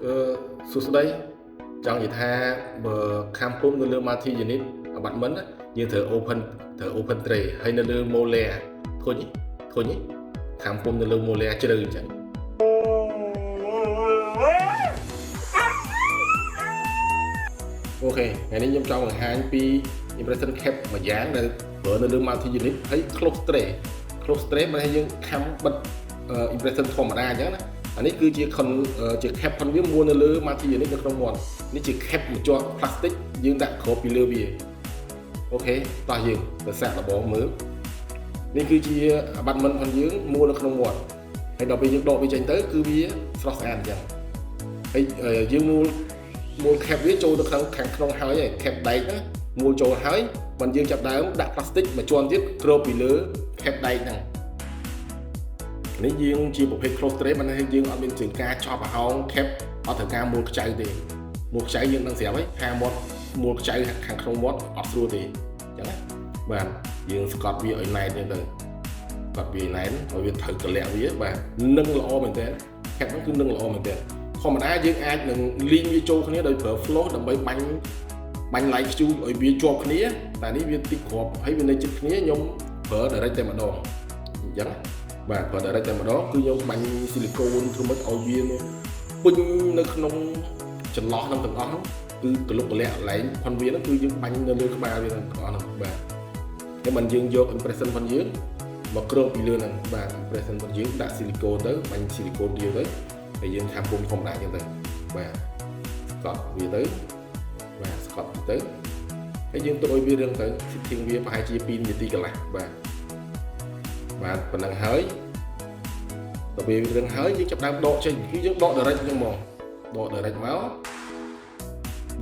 អឺសួស្តីចង់និយាយថាបើខាំពុំនៅលើ multi unit abutment ណាយើងត្រូវ open ត្រូវ open tray ហើយនៅលើ molar ធុញធុញខាំពុំនៅលើ molar ជ្រៅអញ្ចឹង OK ថ្ងៃនេះខ្ញុំចង់បង្ហាញពី impression cap មួយយ៉ាងដែលប្រើនៅលើ multi unit ហើយ close tray close tray មិនថាយើងខាំបិទ impression ធម្មតាអញ្ចឹងណាអានេះគឺជា con ជា cap ផងវាមួលនៅលើ multi unit នៅក្នុងមាត់នេះជា cap មួយជាប់ plastic យើងដាក់គ្របពីលើវា OK តោះយើងទៅសាកល្បងមើលនេះគឺជា abutment ផងយើងមួលនៅក្នុងមាត់ហើយដល់ពេលយើងដកវាចេញទៅគឺវាស្រស់ស្អាតអញ្ចឹងហើយយើងមួលមួល cap វាចូលទៅក្នុងខាងក្នុងហើយហើយ cap ដែកហ្នឹងមួលចូលហើយមិនយើងចាប់ដើមដាក់ plastic មួយជាន់ទៀតគ្របពីលើ cap ដែកហ្នឹងនេះយើងជាប្រភេទ close tray មិនថាយើងអត់មានជើងការចប់ប្រហោង cap អត់ត្រូវការមួលខ្ចៅទេមួលខ្ចៅយើងដឹងស្រាប់ហើយថាមាត់មួលខ្ចៅខាងក្នុងមាត់អត់ស្រួលទេអញ្ចឹងណាបាទយើងស្កត់វាឲ្យណែនអញ្ចឹងទៅស្កត់វាឲ្យណែនឲ្យវាត្រូវកលៈវាបាទនឹងល្អមែនតើ cap ហ្នឹងគឺនឹងល្អមែនតើធម្មតាយើងអាចនឹងលីងវាចូលគ្នាដោយប្រើ floss ដើម្បីបាញ់បាញ់ light cure ឲ្យវាជាប់គ្នាតែនេះវាតិចគ្រាប់ហើយវានៅជិតគ្នាខ្ញុំប្រើ direct តែម្ដងអញ្ចឹងបាទប្រើ direct តែម្ដងគឺខ្ញុំបាញ់ស៊ីលីកូនធ្វើម៉េចឲ្យវាពេញនៅក្នុងចន្លោះហ្នឹងទាំងអស់ហ្នឹងគឺកលុកកលាក់កន្លែងផនវាហ្នឹងគឺយើងបាញ់នៅលើក្បាលវាទាំងអស់ហ្នឹងបាទហើយមិនយើងយក impression ផងយើងមកគ្របពីលើហ្នឹងបាទ impression ផងយើងដាក់ស៊ីលីកូនទៅបាញ់ស៊ីលីកូនរាវទៅហើយយើងខាំពុំធម្មតាអញ្ចឹងទៅបាទស្កត់វាទៅបាទស្កត់ទៅហើយយើងទុកឲ្យវារឹងទៅ setting វាប្រហែលជា2នាទីកន្លះបាទបាទប៉ុណ្ណឹងហើយដល់ពេលវារឹងហើយយើងចាប់ដើមដកចេញគឺយើងដក direct អញ្ចឹងហ្មងដក direct មក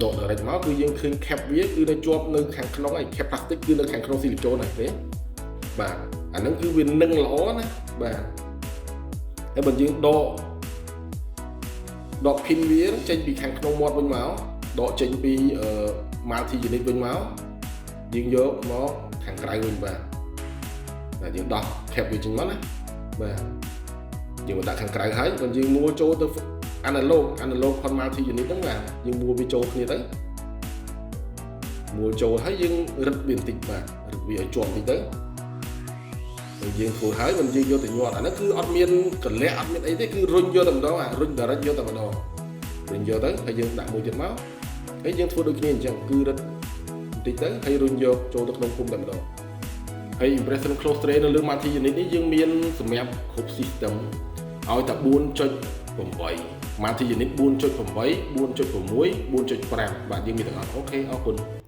ដក direct មកគឺយើងឃើញ cap វាគឺនៅជាប់នៅខាងក្នុងហើយ cap plastic គឺនៅខាងក្នុង silicone ហ្នឹងទេបាទអាហ្នឹងគឺវានឹងល្អណាបាទហើយបើយើងដកដក pin វាចេញពីខាងក្នុងមាត់វិញមកដកចេញពី multi unit វិញមកយើងយកមកខាងក្រៅវិញបាទបាទយើងដោះ cap វាចេញមកណាបាទយើងមកដាក់ខាងក្រៅហើយបើយើងមួលចូលទៅ analog analog ផន multi unit ហ្នឹងបាទយើងមួលវាចូលគ្នាទៅមួលចូលហើយយើងរឹតវាបន្តិចបាទរឹតវាឲ្យជាប់បន្តិចទៅហើយយើងធ្វើហើយមិនយើងយកទៅញាត់អាហ្នឹងគឺអត់មានកលៈអត់មានអីទេគឺរុញយកតែម្ដងអារុញ direct យកតែម្ដងរុញយកទៅហើយយើងដាក់មួយទៀតមកហើយយើងធ្វើដូចគ្នាអញ្ចឹងគឺរឹតបន្តិចទៅហើយរុញយកចូលទៅក្នុងពុំតែម្ដងហើយ impression close tray នៅលើ multi unit នេះយើងមានសម្រាប់គ្រប់ system ឲ្យតែ4.8 multi unit 4.8 4.6 4.5បាទយើងមានទាំងអស់ OK អរគុណ។